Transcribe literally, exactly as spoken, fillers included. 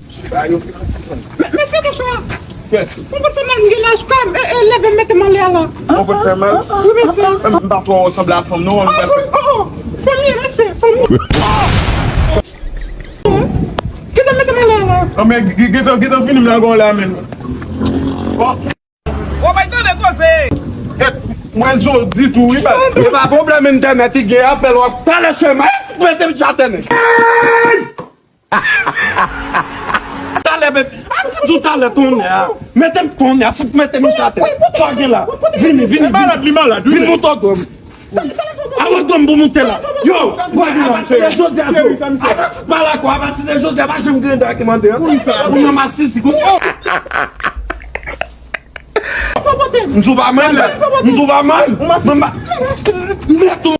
Mesye, bonswa. Kiyès? Mwen konn fè mal, m gen laj, kwa, e, e, leve m, mete m anlè a la. Mwen konn fè mal? Wi, mesye. M pa twò sanble a fanm, non. Oh, fanm, oh, oh. Fanm ye, mesye, fanm ye. Kite m, mete m anlè a la. Non, men, gen tan, gen tan fini m la, gon la, men. Bon. Ou bay tande koze. Mwen zo di tou, wi, baz. E pa pwoblèm entènèt, li gen apèl, w ap pale sèman, mete m chatene. Talè, men, a ti di w talè tonnè a. Mete m tonnè a, fout mete m chate. Sa gen la. Vini, vini, vini. Li malad, li malad, wi. Vin moute dwòm. Awe dwòm pou moute la. Yo, vwa gen la. Apati de jodi a, zo. Apati pala kwa, apati de jodi a, pa janm gen dwa ki mande. Ou nan masisi, kounye a. M di w pa mal, m di w pa mal. Mwen pa. Mèt ou.